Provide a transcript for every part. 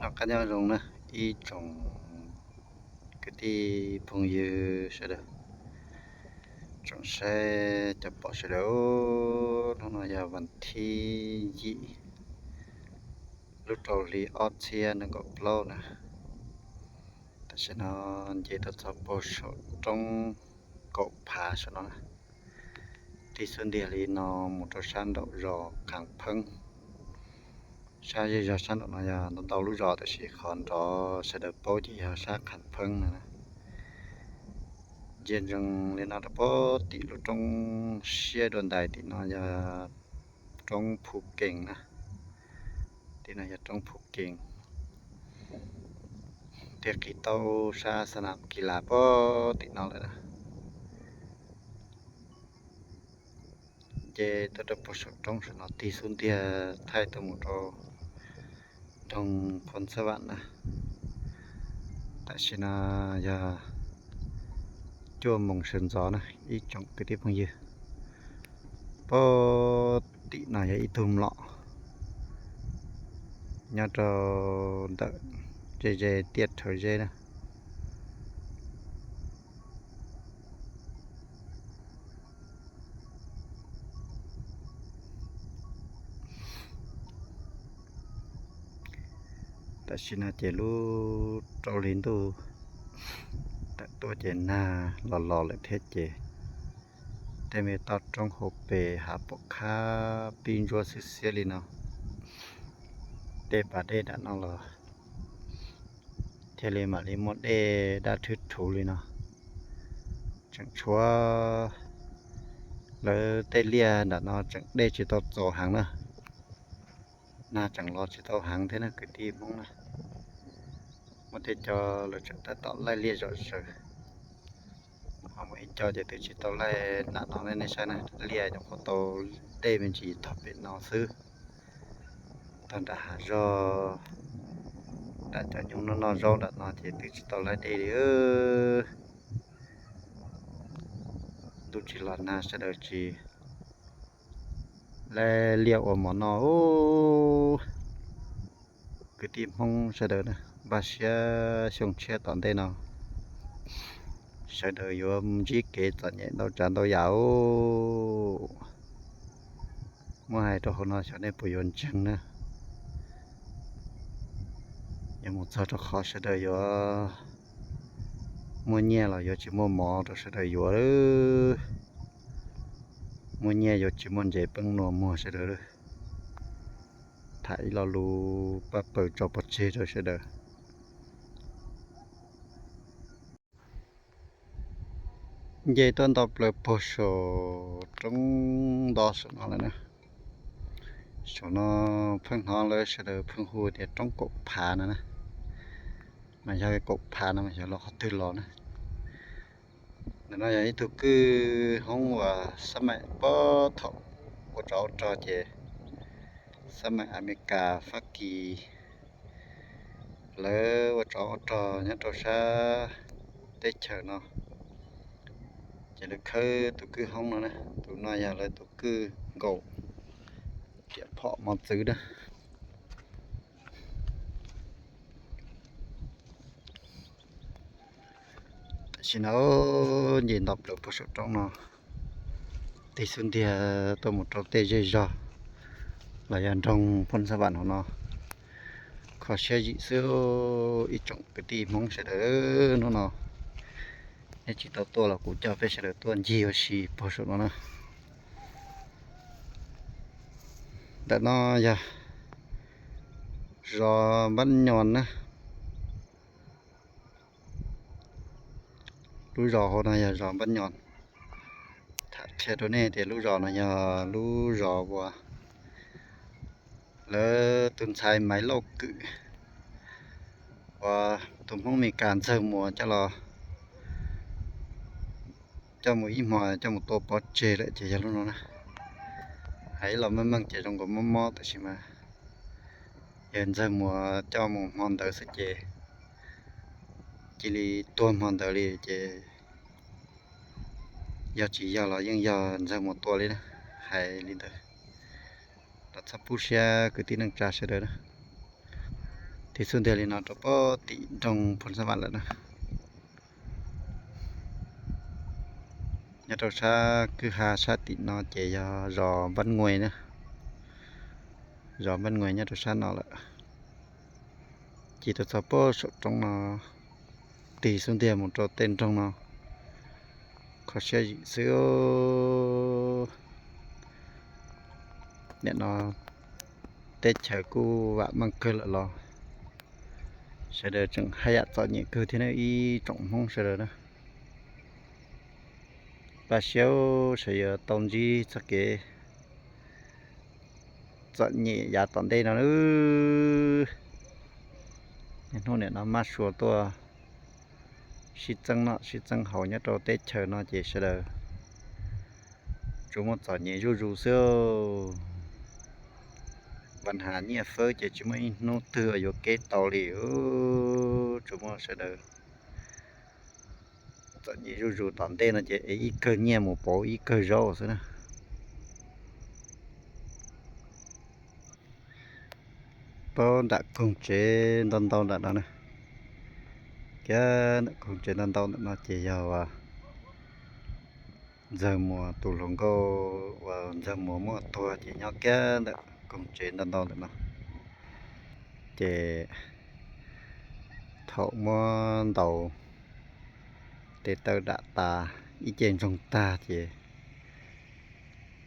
Noj qab nyob zoo na ib tsoom kwv tij phooj ywg sawv daws, tsoom saib cov pom sawv daws. Hnub no yog vas thib yim lub rau hli ob txhiab nees nkaum plaub na. Tam sim no nce tuaj txog puag saum roob Kaum Phav saum no na. Tig xub ntiag li no mus rau sab nraum zos Qhav Pheeb. Sab zej zog sab nraum no yog ntau ntau lub zos, tab sis qhov nrov sawv daws paub ces yog sab Qhav Pheeb no na. Ntsia ntsoov li no rau puag tim lub roob siab dua ntais tim no yog roob Phu Kees na. Tim no yog roob Phu Kees, thiaj qhib tau sab xa nam kis las puag tim no lawm na. Nce tuaj rau puag saum roob saum no tig xub ntiag thaij tuaj mus rau nroog Phoo Xab Vam na. Tam sim no yog cuaj moos sawv ntxov na ib tsoom kwv tij phooj ywg. Puag tim no yog ib tug mlom nyob rau ntawm ze ze tiaj rhawv zeb na. Tam sim no ces lub rau hli ntuj tawm tuaj ces nag los los lawm thiab ces tej me toj roob hauv pes hav pom khab pib ntsuab xiab xiab li no. Tej pas dej nram no los thiaj li mam li muaj dej daj thwb rhuv li no. Tseem tshuav lawv tej liaj nram no tseem dej tsis tau txaus heev na. Nag tseem los tsis tau heev thiab na kwv tij Hmoob na. Muaj tej co lawv tseem tab tom laij liaj zom zaws, ho muaj ib co ces twb tsis tau laij. Nram no nej saib na, liaj nyuam qhuav tau dej me ntsis tog pem no xwb. Tog nram hav zog, nram cov nyoog noj noj zaub nram no ces twb tsis tau laij dej li. Ntuj tsis los nag sawv daws tsis laij liaj ua mov noj. Kwv tij Hmoob sawv daws na, npaj siab xyoo tshiab tom ntej no sawv daws yuav ntsib kev txom nyem ntau tsav ntau yam. Muab hais rau hauv no xyov nej puas yuav ntseeg na. Yuav mus txog rau qhov sawv daws yuav muaj nyiaj los yuav tsis muaj mov rau sawv daws yuav, muaj nyiaj yuav tsis muaj ntsev peeb nua muag sawv daws. Tham ib lo lus paj paws tso pov tseg rau sawv daws. Nce tuaj nto plaws puag saum roob nto saum no lawm na. Saum no pheej hnov lawv sawv daws pheej hu tias roob Kaum Phav no na. Mas yog Kaum Phav no mas xyov los qhov twg los na. Ntawm no yog ib tug kwj hoob uas xab maim puag thaum ua tsov ua rog ces xab maim Amelikas, Fab Kis lawv ua tsov ua rog nyob rau sab teb chaws no ces lawv khawb tus kwj hoob no na. Tus no yog lawv tus kwj nkaus riam phom mos txwv na. Tam sim no nce nto plaws puag saum roob no, tig xub ntiag tuaj mus rau tej zej zog los yog nroog Phoo Xab Vam hauv no. Kho siab zim xwb ib tsoom kwv tij Hmoob sawv daws, hnub no nej tsis tau tuaj los kuv coj peb sawv daws tuaj ncig ua si puag saum no na. Ntawm no yog zos Npab Nyos na. Lub zos hauv no yog zos Npab Nyos. Tham qhia rau nej tias lub zos no yog lub zos uas lawv tus ntxhais Maiv Lauj Kwm uas tus Hmoob Mes Kas Ntxawg Muas coj los, coj mus ib hmo coj mus tua pov tseg lawm ces yog lub no na. Hais ib los meej meej ces zoo nkaus mob mob tab sis mas yog Ntxawg Muas coj mus hmo ntawd xwb ces cia li tuag hmo ntawd li ces yog tsis yog los yeej yog Ntxawg Muas tua li na. Hais li ntawd los txhob pub siab kwv tij neej tsa sawv daws na. Tig xub ntiag li no rau pem tim nroog Phoo Xab Vam lawm na. Nyob rau sab kwj ha sab tim no ces yog zos Npab Nues na. Zos Npab Nues nyob rau sab no lawm. Ci rau txog pem saum roob no, tig xub ntiag mus rau tej nroog no, kho siab zim xwb. Nim no teb chaws kuj vam meej kawg lawm los sawv daws tseem haj yam txom nyem kawg thiab na ib tsoom Hmoob sawv daws na. Pab siab sawv yuav tau ntsib txoj kev txom nyem yav tom ntej no. Niaj hnub nim no mab sua tuaj sib txeeb noj sib txeeb haus nyob rau teb chaws no ces sawv daws tsuas muaj txom nyem zuj zus xwb. Pab has nyiaj fawb ces tsis muaj ib hnub twg yuav kev tau li. Tsuas muaj sawv daws txom nyem zuj zus tom ntej no ces es ib kawg nyiaj mus pauv ib kawg zaub xwb na. Pab nram koog tsev ntau ntau nram no na, kiag nram koog tsev ntau ntau ntawm no ces yog Ntxawg Muas tus hluas nkauj uas Ntxawg Muas muab tuag ces nyob kiag ntawm koog tsev ntau ntau ntawm no. Ces thaum muab ntaus tes taw dam tas ib ce ntsoog tag ces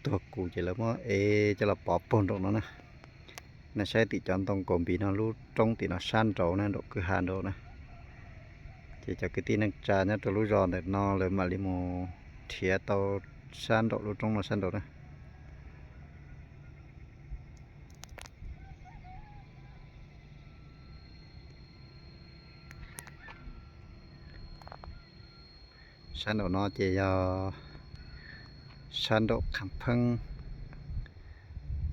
tuag kuv ces lawv muab ev coj los pov puag nraum no na. Nej saib tim cov ntoo kaus npis no lub roob tim no sab nraud na, nraum kwj ha nraud na. Ces cov kwv tij neej tsa nyob rau lub zos ntawm no lawv mam li mus nrhiav tau sab nraum lub roob no sab nraud na. Sab nraum no ces yog sab nraum Kham Pheeb,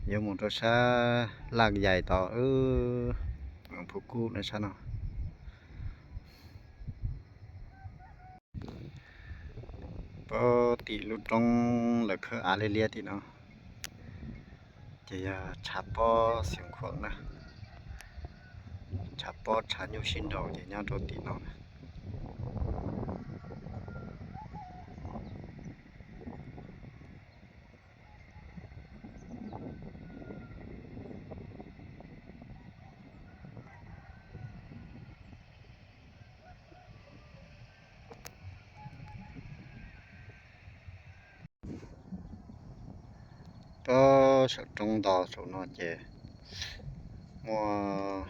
yuav mus rau sab Laj Yais tod, Phu Kub na sab no. Pab tim lub roob lawv khawb av liab liab tim no ces yog tshav pob Xeev Khuam na, tshav pob tshav nyuj sib nraus ces nyob rau tim no na. Pab saum roob ntawm saum no ces muaj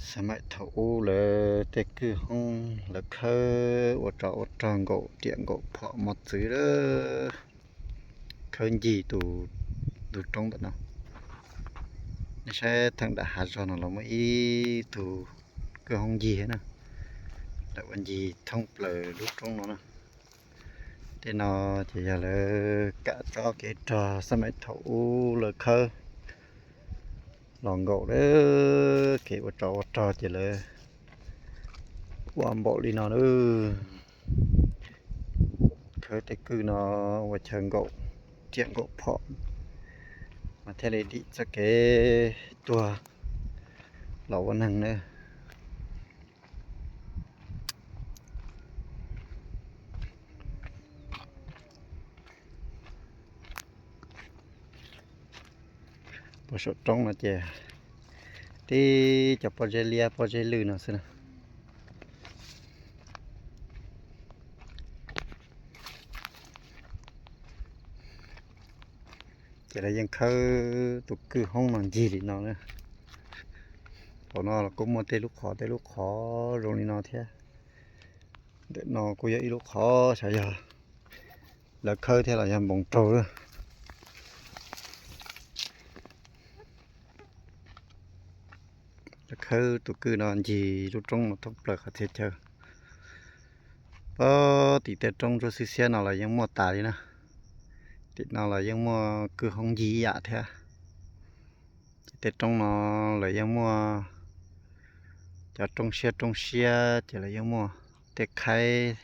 xab maim thaum ub lawv tej kwj hoob lawv khawb ua tsov ua rog nkaum riam nkaum phom mos txwv lawm, khawb ncig tus ntug roob ntawm no. Nej saib theem nram hav zog no los muaj ib tug kwj hoob ncig na, lawv ua ncig thoob plaws lub roob no na. Tej no ces yog lawv kam tsob kev rog xab maim thaum ub lawv khawb los nkaum lawm, kev ua tsov ua rog ces lawv ua npaum li no na. Khawb tej kwj no ua chaw nkaum riam nkaum phom mas thiaj li dim txoj kev tuag los ua neeg na. Pab saum roob no ces tib cov pob zeb liab pob zeb lwj no xwb na. Ces lawv yeej khawb tus kwj hoob no ncig li no na. Thaum no los kuj muaj tej lub qhov tej lub qhov zoo li no thiab. Ntawm no kuj yog ib lub qhov xyov yog lawv khawb thiab los yog npoos raug lawm. Lawv khawb tus kwj no ncig lub roob no thoob plaws qhov txhia chaw. Pab tim tej roob ntsuab xiab xiab no los yeej muaj tas li na. Tim no los yeej muaj kwj hoob ncig ib yam thiab. Ces tej roob no lawv yeej muaj cov roob siab roob siab ces lawv yeej muaj tej khaib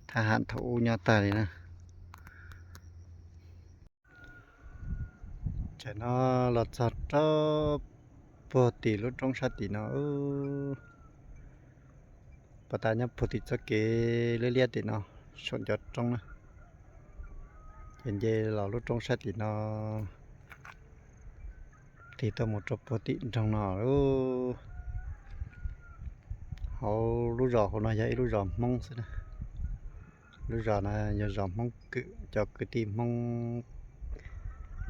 thab ham thaum ub nyob tag li na. Ces no los txog rau puag tim lub roob sab tim no. Pov tas nyob puag tim txoj kev liab liab tim no, saum ncov roob na. Ces nce los lub roob sab tim no, tig tuaj mus rau puag tim nroog no. Hauv lub zos hauv no yog ib lub zos Hmoob xwb na. Lub zos no yog zos Hmoob Kwm, cov kwv tij Hmoob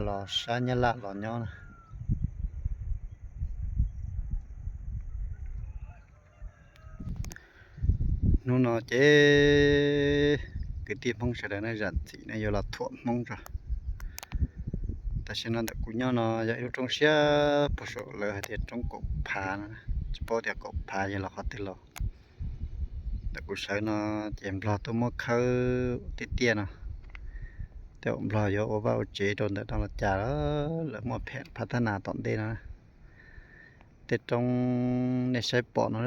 los sab Nyab Laj los nyob na. Hnub no ces kwv tij Hmoob sawv daws nej zam txim, nej yuav los thuam Hmoob tso. Tam sim no ntawm kuv nyob no yog ib lub roob siab puag saum lawv hais tias roob Kaum Phav no, tsis paub tias Kaum Phav yog los qhov twg los. Ntawm kuv sawv no ces Nplog tuaj muab khawb tiaj tiaj no. Tej zaum Nplog yuav ua vaj ua tsev rau ntawm no los cas, lawv muaj phem phab thab nas tom ntej no. Tej roob nej saib pom no,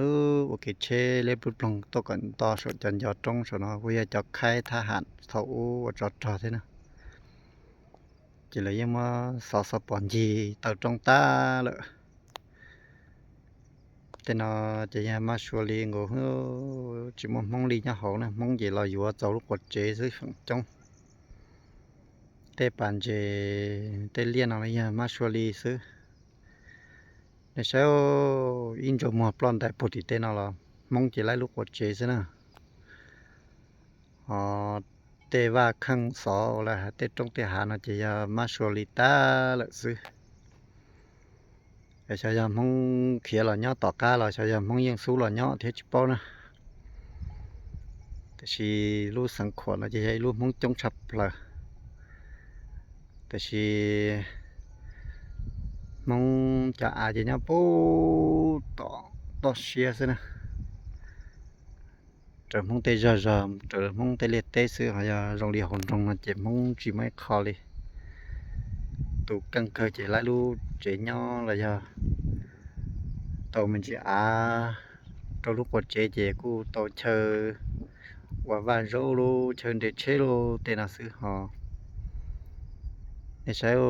ua kev tsheb liab ploog ploog tuaj kom nto saum cov ncov roob saum no kuj yog cov khaib thab ham thaum ub ua tsov rog thiab na. Ces lawv yeej muab xov xov pom ncig taw roob tag lawm. Tej no ces yog mab sua li nkaus, tsis muaj Hmoob li nyob hauv na, Hmoob ces los yuav txaus lub quav tsev xwb feem coob. Tej pas ntses tej liaj no los yog mab sua li xwb. Nej saib, ib ntsug muag ploj ntais puag tim tej no los Hmoob ces laib lub quav tsev xwb na. Ho tej vaj kheej xov uas lawv hais tej roob tej hav no ces yog mab sua li tag lawm xwb. Xyov yog Hmoob khiav los nyob tom qab los xyov yog Hmoob yeej xub los nyob thiab tsis paub na. Tiam sis lub xeev Khuam no ces yog ib lub Hmoob coob tshaj plaws. Tiam sis Hmoob cov av ces nyob puag tom toj siab xwb na. Raws Hmoob tej zog zog, raws Hmoob tej liaj teb xwb, ho yog zoo li hauv nroog no ces Hmoob tsis muaj ib qho li. Tus keej kawg ces laib lub tsev nyob los yog tau me ntsis av rau lub quav tsev ces kuj tau chaw ua vaj zaub lub chaw nres tsheb lub tej no xwb ho. Nej saib,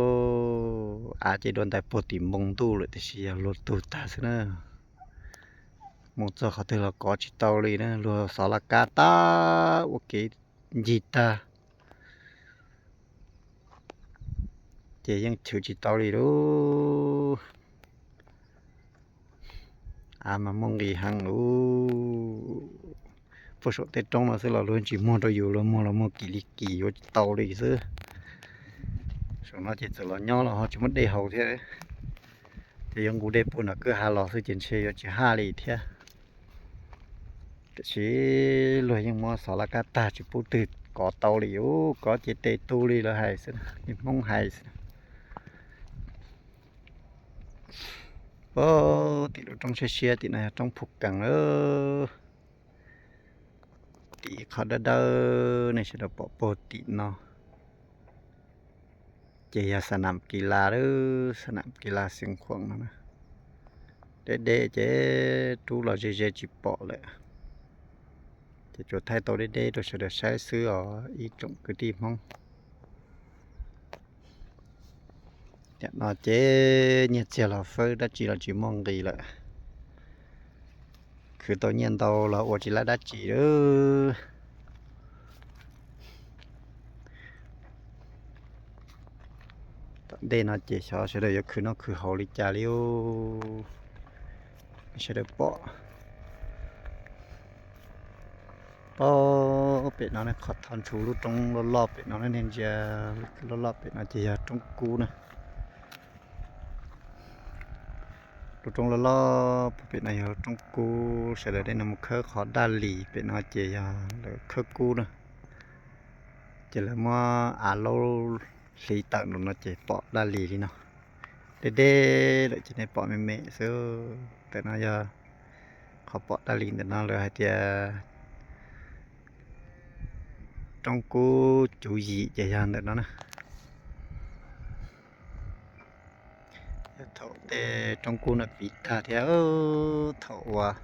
av ces dua ntais puag tim npoo ntuj lawm tiam sis yog luag tug tag xwb na. Mus txog qhov twg los kov tsis tau li na, luag xov laj kab tag ua kev ncig tag. Ces yeej chwv tsis tau li lauj. Av mas muaj nqis heev lauj. Puag saum tej roob no xwb los luag tsis muag rau yus, luag muag los muag kim li kim yuav tsis tau li xwb. Saum no ces txawm los nyob los ho tsis muaj dej haus thiab. Ces yuav nqus dej puag nram kwj ha los xwb ces ntshe yuav tsis haj li thiab. Tiam sis luag yeej muab xov laj kab tag tsis pub twg kov tau li, ub kov ces tes tu li lawv hais xwb, li Hmoob hais xwb. Puag tim lub roob siab siab tim no yog roob Phu Kees lawm. Tim qhov dawb dawb nej sawv daws pom puag tim no ces yog xa nam kis las lawm, xa nam kis las Xeev Khuam no na. Deb deb ces rub los ze ze tsis pom lawm. Ces tsuas thaij tau deb deb rau sawv daws saib xwb os ib tsoom kwv tij Hmoob. Tam no ces nyiaj txiag los fawb dab tsi los tsis muaj nqis lawm. Khwv tau nyiaj ntau los ua tsis laib dab tsi lawm. Tom ntej no ces xyov sawv daws yuav khwv noj khwv haus li cas li. Sawv daws pom, pom pem no ne, qhov thov ntshu lub roob loj loj pem no ne, nej ntsia loj loj pem no ces yog roob kub na. Lub roob loj loj pem no yog roob kub, sawv daws dej no mus khawb qhov daj lis pem no ces yog lawv khawb kub na. Ces lawv muab av laub hliv tawm nraum no ces pom daj lis li no. Deb deb lawm ces nej pom me me xwb. Ntawm no yog qhov pom daj lis ntawm no lawv hais tias roob kub cuv yim ces yog ntawm no na. Yog thaum tej roob kub no piv tag thiab, thaum uas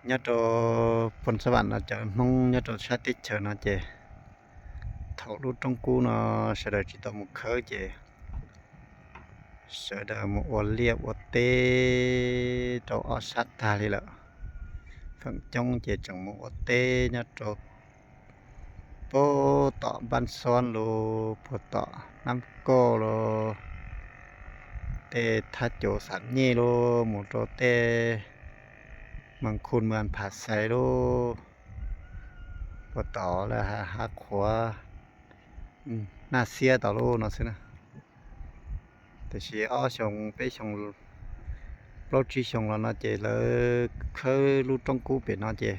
nyob rau Phoos Xab Vam no cov Hmoob nyob rau sab teb chaws no ces thaum lub roob kub no sawv daws tsis tau mus khawb ces Sawv daws mus ua liaj ua teb rau ob sab tag li lawm. Feem coob ces tseem mus ua teb nyob rau puag tom Npab Xob los, puag tom Nab Kauj los, tej thaj cov Xam Nyej los, mus rau tej Mas Khun, Mas Phav Xais los, puag tom lawv hav qhuav Naj Xiab tom lub no xwb na. Tiam sis ob xyoo peb xyoo, plaub tsib xyoo los no ces lawv khawb lub roob kub pem no ces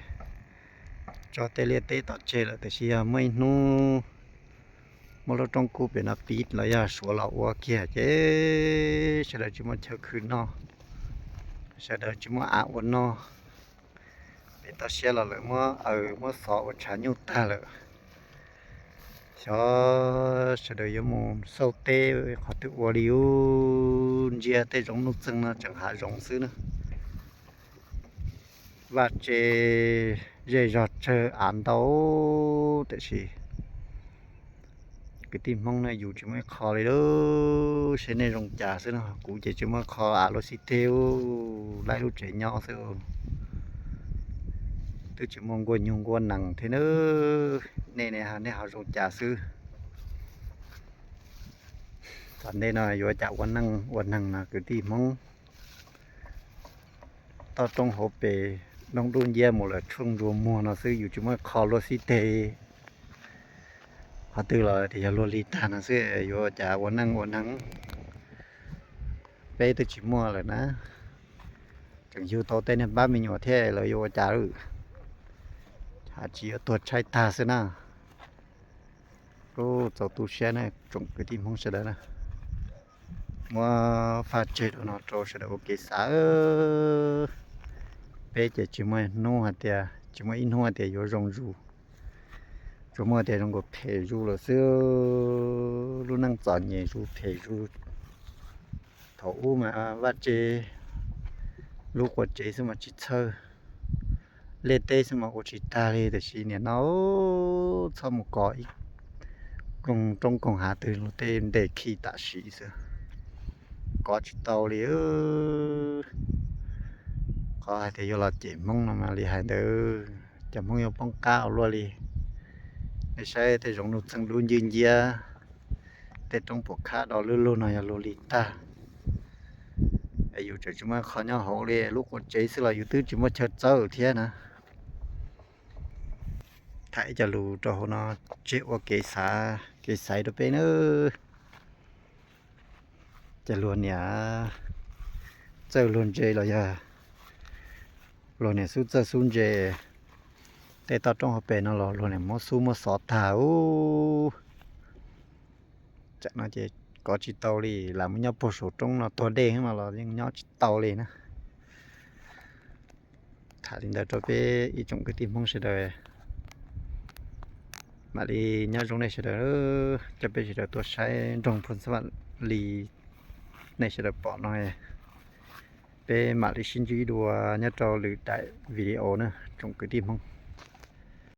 tso tej liaj teb tom tseg lawm. Tiam sis yog muaj ib hnub muab lub roob kub pem no piv los yog suav los ua kiag ces sawv daws tsis muaj chaw khwv noj, sawv daws tsis muaj av ua noj. Pem toj siab los lawv muab aws muab xov ua tshav nyuj tag lawm. Xyov sawv daws yuav mus xauj teb qhov twg ua li ub. Ntsia tej zoov nuj txeeg no tseem hav zoov xwb na. Vaj tse zej zog tsawg av ntau, tiam sis kwv tij Hmoob ne yus tsis muaj ib qho li lawm, seb nej zoo cas xwb no. Kuv ces tsis muaj qho av luaj xib teg, laib lub tsev nyob xwb. Twb tsis muaj nkuaj nyuj nkuaj nees thiab na. Nej ne, nej ho zoo cas xwb? Tom ntej no yuav cas ua neej ua neeg no kwv tij Hmoob? Toj roob hauv pes, doob dub nciab mus lawm tshuaj ntsuag muag no xwb, yus tsis muaj qho luaj xib teg. Qhov twg los tias yog luag li tag no xwb, yuav cas ua neej ua neeg? Peb twb tsis muaj lawm na, tseem yug tau tej niag npab me nyuam thiab lawv yuav ua cas lawm? Has tsis yuav tuag tshaib tag xwb na. Ub, txaus tu siab na tsoom kwv tij Hmoob sawv daws na. Muab faj tseg rau no rau sawv daws ua kev xav. Peb ces tsis muaj hnub hais tias, tsis muaj ib hnub hais tias yuav zoo zus, tsuas muaj tias zoo nkaus phem zus lawm xwb. Lub neej txom nyem zus phem zus. Thaum ub mas vaj tse, lub qua tsev xwb mas tsis txhawj, liaj teb xwb mas ua tsis tag li. Tiam sis nim no txhob mus kov ib koog roob koog hav twg los tej ntes khi tam sim xwb, kov tsis tau li. Qhov hais tias yuav los cem Hmoob no mas li hais ntawd, cov Hmoob yuav poob qab ua luaj li. Nej saib tej zoov nuj txeeg dub nciab nciab, tej roob puas khab do lug lug no yog luag li tag. Yus tseem tsis muaj qhov nyob hauv li, lub qua tsev xwb los yus twb tsis muaj chaw txawb thiab na. Tham ib co lus rau hauv no tseg ua kev xav, kev xaiv rau peb nawb. Ces luag niam txawj luag ntse los yog luag niam xub txawj xub ntse, tej toj roob hauv pes no los luag niam muab xub muab xov tag ub. Tsam no ces kov tsis tau li, lam mus nyob puag saum roob no tuag dej no los yeej nyob tsis tau li na. Tham li ntawd rau peb ib tsoom kwv tij Hmoob sawv daws, mam li nyob zoo nej sawv daws, coj peb sawv daws tuaj saib nroog Phu Xab Vam li nej sawv daws pom no. Peb mam li sib ntsib dua nyob rau lwm daim video na tsoom kwv tij Hmoob.